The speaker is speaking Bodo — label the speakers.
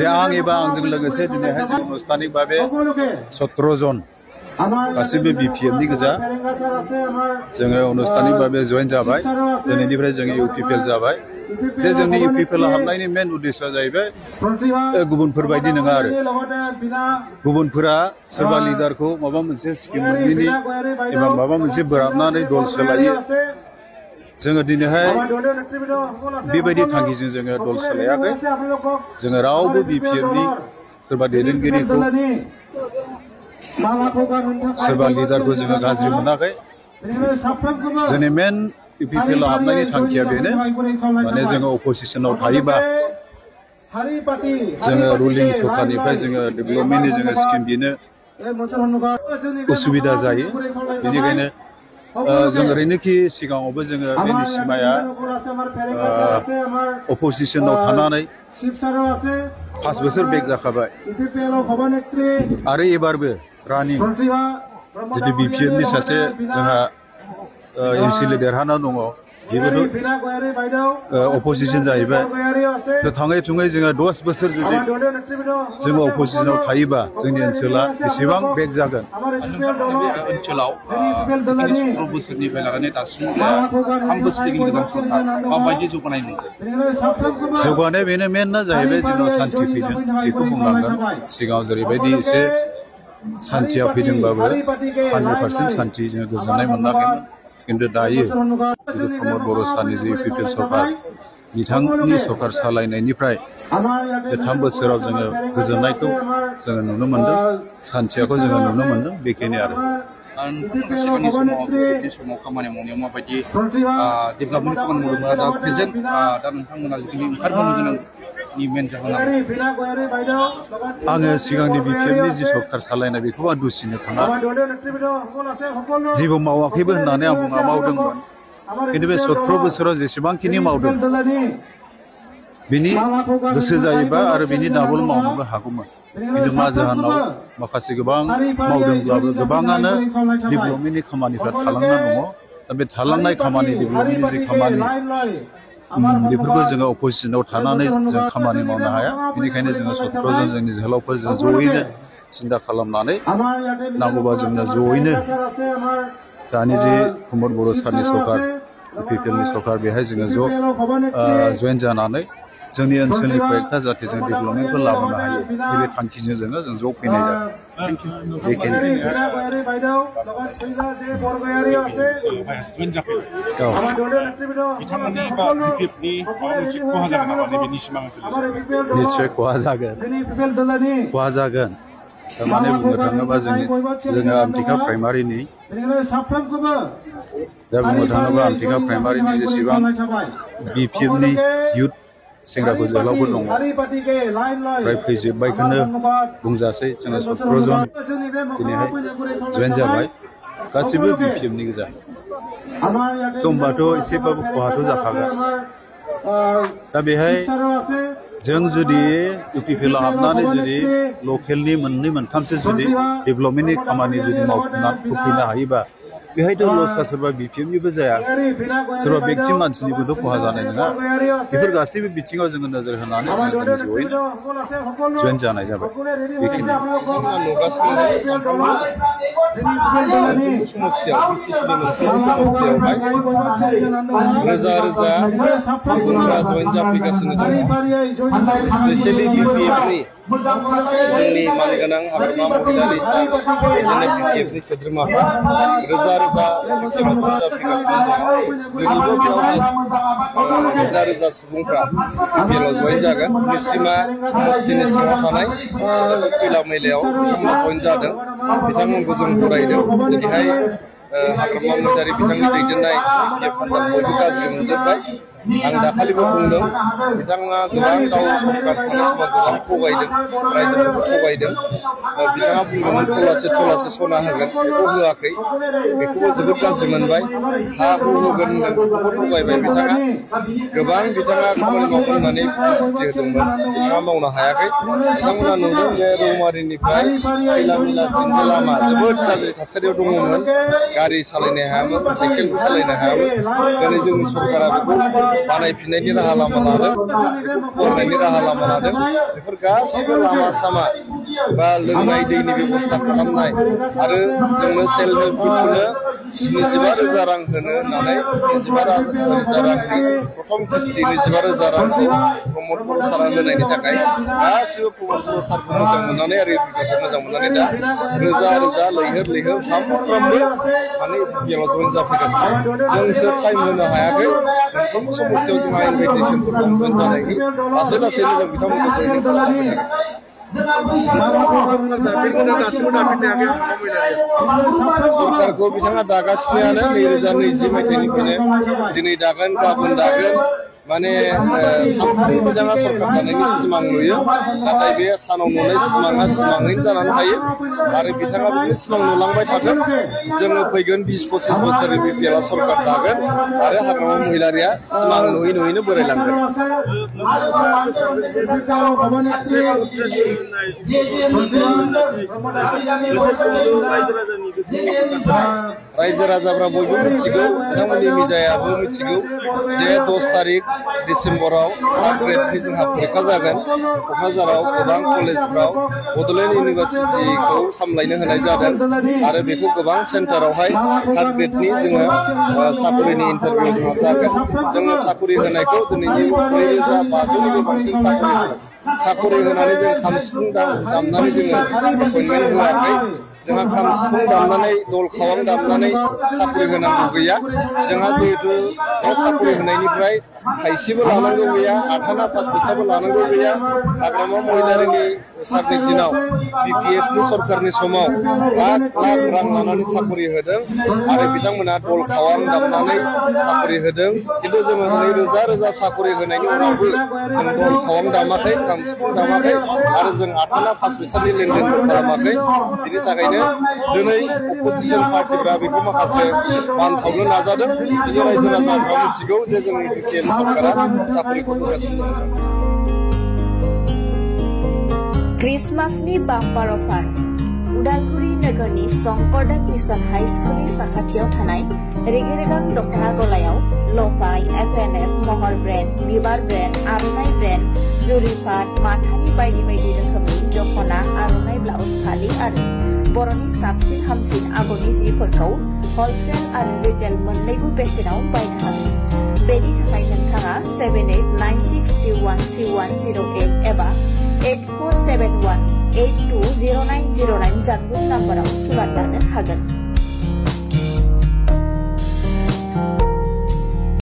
Speaker 1: जे आं एबा आंजों लोगोसे दिनैहाय जों अनुष्ठानिक भाबे 17 जन गासिबो बिपिएफनि गोजा जोङो अनुष्ठानिक भाबे जइन जाबाय दिनैनिफ्राय जोङो इउपिपिएल जाबाय जे जोंनि इउपिपिएल हाबनायनि मेन उद्देश्यआ जाहैबाय गुबुनफोर बायदि नङा आरो गुबुनफोरा सोरबा लिडारखौ माबा मोनसे स्किम मोनैनि एबा माबा मोनसे बोराबनानै दल सोलायो जोङो दिनैहाय बेबायदि थांखिजों जोङो दल सोलायाखै जोङो रावबो बिपिएफनि सोरबा दैदेनगिरिखौ सोरबा लिडारखौ जोङो गाज्रि मोनाखै जोंनि मेन इउपिपिएल हाबनायनि थांखिया बेनो माने जोङो अपोजिशनाव थायोबा जोङो रुलिं सरकारनिफ्राय जोङो डेभेलपमेन्टनि जोङो स्किम बिनो उसुबिदा जायो बेनिखायनो जों ओरैनोखि सिगाङावबो जोङो बे निसिमाया अपोजिशनाव थानानै 5 बोसोर बेक जाखाबाय आरो एबारबो रानिं जुदि बिपिएफनि सासे जोंहा एमसिएलए देरहाना दङ बेबोथ' अपोजिशन जाहैबाय थाङै थुङै जोङो 10 बोसोर जुदि जोङो अपोजिशनाव थायोबा जोंनि ओनसोला बेसेबां बेक जागोन
Speaker 2: ओनसोलाव 17 बोसोरनिफ्राय लानानै दासिम 3 बोसोरनि गोदान सरकार माबायदि जौगानाय नुदों
Speaker 1: जौगानाय बेनो मेनना जाहैबाय जोंनाव सान्थि फैदों बेखौ बुंनांगोन सिगाङाव जेरैबायदि एसे सान्थिया फैदोंबाबो 100% सान्थि जोङो गोजोननाय मोनाखैमोन किन्तु दायो प्रमद बर' सारनि जे इउपिपिएल सरकार बिथांनि सरकार सालायनायनिफ्राय बे 3 बोसोराव जोङो गोजोननायखौ जोङो नुनो मोनदों सान्थियाखौ जोङो नुनो मोनदों बेखिनि आरो
Speaker 2: सिगांनि समाव खामानि मावनायाव माबायदि डेभेलपमेन्ट खामानि मावदोंमोन दा प्रेजेन्ट दा नोंथांमोना जुदि ओंखारबोनो गोनांनि मेन जाहोना
Speaker 1: आङो सिगांनि बिपिएफनि जि सरकार सालायनाय बेखौ आं दुसिनो थाङा जेबो मावाखैबो होननानै आं बुङा मावदोंमोन किन्तु बे 17 बोसोराव जेसेबांखिनि मावदों बिनि गोसो जायोबा आरो बिनि डाबल मावनोबो हागौमोन किन्तु मा जाहोनाव माखासे गोबां मावदोंब्लाबो गोबाङानो डेभेलपमेन्टनि खामानिफ्रा थालांना दङ दा बे थालांनाय खामानि डेभेलपमेन्टनि जे खामानि बेफोरखौ जोङो अपोजिशनाव थानानै जों खामानि मावनो हाया बेनिखायनो जोङो 17 जन जोंनि जोहोलावफोर जों जयैनो सिन्था खालामनानै नांगौबा जोंनो जयैनो दानि जे प्रमद बर' सारनि सरकार इउपिपिएलनि सरकार बेहाय जोङो ज' जइन जानानै जोंनि ओनसोलनि प्रयेक्टआ जाहाथे जों डेभेलपमेन्टखौ लाबोनो हायो बे थांखिजों जोङो ज' फैनाय जादों निस्सय खहा जागोन माने बुंनो थाङोबा जोङो आमथिखा प्राइमारिनि दा बुंनो थाङोबा आमथिखा प्राइमारिनि जेसेबां बिपिएफनि इयुथ सेंग्राफोर जोहोलावफोर दङ फ्राय फैजोब्बायखौनो बुंजासै जोङो 17 जन दिनैहाय जइन जाबाय गासिबो बिपिएफनि गोजा होमबाथ' एसेबाबो खहाथ' जाखागोन दा बेहाय जों जुदि इउपिपिएल हाबनानै जुदि लकेलनि 2-3सो जुदि डेभेलपमेन्टनि खामानि जुदि मावफुंनो हायोबा बेहायथ' लसआ सोरबा बिपिएफनिबो जाया सोरबा बेक्ति मानसिनिबोथ' खहा जानाय नङा बेफोर गासैबो बिथिङाव जोङो नोजोर होनानै जोङो जयैनो जइन जानाय जाबाय बेखिनि
Speaker 3: रोजा रोजा सुबुंफोरा जइन जाफैगासिनो दङ स्पेसियेलि बिपिएफनि जोंनि मानगोनां हाग्रामा महिलारि सार बिदिनो बिपिएफनि सोद्रोमाफ्रा रोजा रोजा जइन जाफैगासिनो दङ दिनैबो बेवहाय रोजा रोजा सुबुंफ्रा बिपिएलआव जइन जागोन निसिमा समस्तिनि सिङाव थानाय खैला मैलायाव बिथांमोना जइन जादों बिथांमोनखौ जों बरायदों दिनैहाय हाग्रामा महिलारि बिथांनि दैदेननाय बिपिएफ हान्जा बयबो गाज्रि मोनजोब्बाय आं दाखालिबो बुंदों बिथाङा गोबां गाव सरकार थानाय समाव गोबां थगायदों रायजोफोरखौ थगायदों बिथाङा बुंदोंमोन थलासे सना होगोन बेखौ होआखै बेखौबो जोबोद गाज्रि मोनबाय हा हु होगोन होनदों बेखौबो थगायबाय बिथाङा गोबां बिथाङा खामानि मावगोन होननानै प्रतिश्रुति होदोंमोन बिथाङा मावनो हायाखै बिथांमोना नुदों जे रौमारिनिफ्राय खैला मैलासिम जे लामा जोबोद गाज्रि थासारियाव दङमोन गारि सालायनो हायामोन साइकेलबो सालायनो हायामोन दिनै जोंनि सरकारा बेखौ बानायफिननायनि राहा लामा लादों फरायनायनि राहा लामा लादों बेफोर गासिबो लामा सामा बा लोंनाय दैनि बेबस्था खालामनाय आरो जोंनो सेल्फ हेल्प ग्रुपनो 75,000 रां होनो होननानै 75,000 रांनि प्रथम किस्ति 25,000 रांखौ प्रमद बर' सारा होनायनि थाखाय गासिबो प्रमद बर' सारखौ मोजां मोननानै आरो एडभकेटखौ मोजां मोननानै दा रोजा लैहोर सामफ्रामबो माने बेयाव जइन जाफैगासिनो जोंसो टाइम होनो हायाखै मोनफ्रोमबो समस्थियाव जोंहा इनभाइटेसनफोर दं जइन जानायनि लासैनो जों बिथांमोनखौ जइन खालामफैनो सरकारखौ बिथाङा दागासिनोआनो 2020 मायथाइनिफ्रायनो दिनै दागोन गाबोन दागोन माने सानफ्रोमबो बिथाङा सरकार दानायनि सिमां नुयो नाथाय बे सानाव नुनाय सिमाङा सिमाङैनो जानानै थायो आरो बिथाङा बिदिनो सिमां नुलांबाय थाथों जोङो फैगोन 20-25 बोसोरनि बिपिएलआ सरकार दागोन आरो हाग्रामा महिलारिया सिमां नुयैनो बोरायलांगोन रायजो राजाफ्रा बयबो मिथिगौ बिथांमोननि मिडियायाबो मिथिगौ जे 10 तारिख डिसेम्बराव थार्ड ग्रेडनि जोंहा फरिखा जागोन क'क्राझाराव गोबां कलेजफ्राव बड'लेण्ड इउनिभारसिटिखौ सामलायनो होनाय जादों आरो बेखौ गोबां सेन्टारावहाय थार्ड ग्रेडनि जोङो साकरिनि इन्टारभिउ जोंहा जागोन जोङो साकरि होनायखौ दिनैनि 4,500निबो बांसिन साकरि होनानै जों खाम सिफुं दामनानै जोङो एपइन्टमेन्ट होआखै जोंहा खाम सिफुं दामनानै दल खावां दामनानै साकरि होनांगौ गैया जोंहा जिहेतु बे साकरि होनायनिफ्राय थाइसेबो लानांगौ गैया आथाना 5 फैसाबो लानांगौ गैया हाग्रामा महिलारिनि सारनि दिनाव बिपिएफनि सरकारनि समाव लाख रां लानानै साकरि होदों आरो बिथांमोना दल खावां दामनानै साकरि होदों खिन्थु जोङो दिनै रोजा साकरि होनायनि उनावबो जों दल खावां दामाखै खाम सिफुं दामाखै आरो जों आथाना 5 फैसानि लेनदेनबो खालामाखै बिनि थाखायनो दिनै अपोजिसन पार्टिफ्रा बेखौ माखासे बानसावनो नाजादों बिनि रायजो राजाफ्रा मिथिगौ जे जोंनि बिपिएल सरकारा साकरिखौ होगासिनो दं
Speaker 4: क्रिसमासनि बाम्पार अफार उदालगुरि नोगोरनि शंकरदेव मिशन हाई स्कुलनि साखाथियाव थानाय रेगे रेगां दखना गलायाव लफाय एफएनएफ महर ब्रेन्ड बिबार ब्रेन्ड आर'नाइ ब्रेन्ड जुरिपाट माथानि बायदि रोखोमनि दखना आर'नाइ ब्लाउज फालि आरो बर'नि साबसिन हामसिन आगरनि जिफोरखौ हलसेल आरो रिटेल मोन्नैबो बेसेनाव बायनो हागोन बेनि थाखाय नोंथाङा 7896313108 एबा 8471820909 जानबुं नाम्बाराव सुलाद लानो हागोन।